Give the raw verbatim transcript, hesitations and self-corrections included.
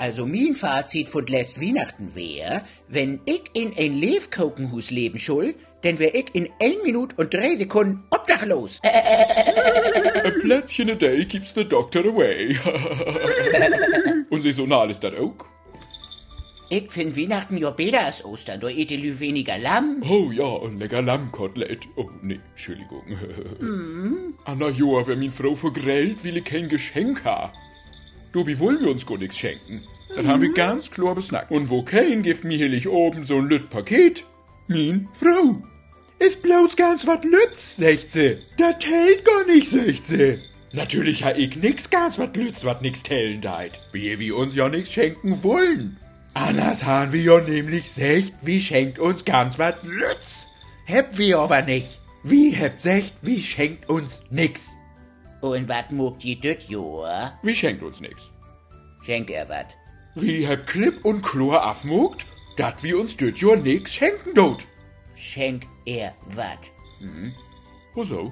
Also, mien Fazit vun lest Wiehnachten weer: Wenn ik in en Leevkokenhuus leven schull, denn weer ik in een Minuut un dree Sekunnen obdachlos. A Plätzchen a day keeps the doctor away. Un Se so, na, is dat ok? Ik finn Wiehnachten jo beter as Oostern. Dor eet de Lüüd weniger Lamm. Oh ja, un lecker Lammkotelett. Oh nee, Schuldigung. Anner Johr weer mien Fro vergrellt, wiel ik keen Geschenk harr. Dorbi wullen wi uns gor nix schenken. Dat harrn wi ganz kloor besnackt. Un wokeen gifft mi Hilligavend so'n lütt Paket? Mien Fro. Is blots ganz wat Lütts, seggt se. Dat tellt gor nich, seggt se. Natürlich harr ik nix ganz wat Lütts, wat nix tellen deit, wiel wi uns jo nix schenken wullen. Anners harrn wi jo nämlich seggt, wi schenkt uns ganz wat Lütts. Hebbt wi aver nich. Wi hebbt seggt, wi schenkt uns nix. Un wat maakt ji düt Johr? Wi schenkt uns nix. Schenk ehr wat. Wi hebbt klipp un kloor afmaakt, dat wi uns düt Johr nix schenken doot. Schenk ehr wat. Hm? Woso?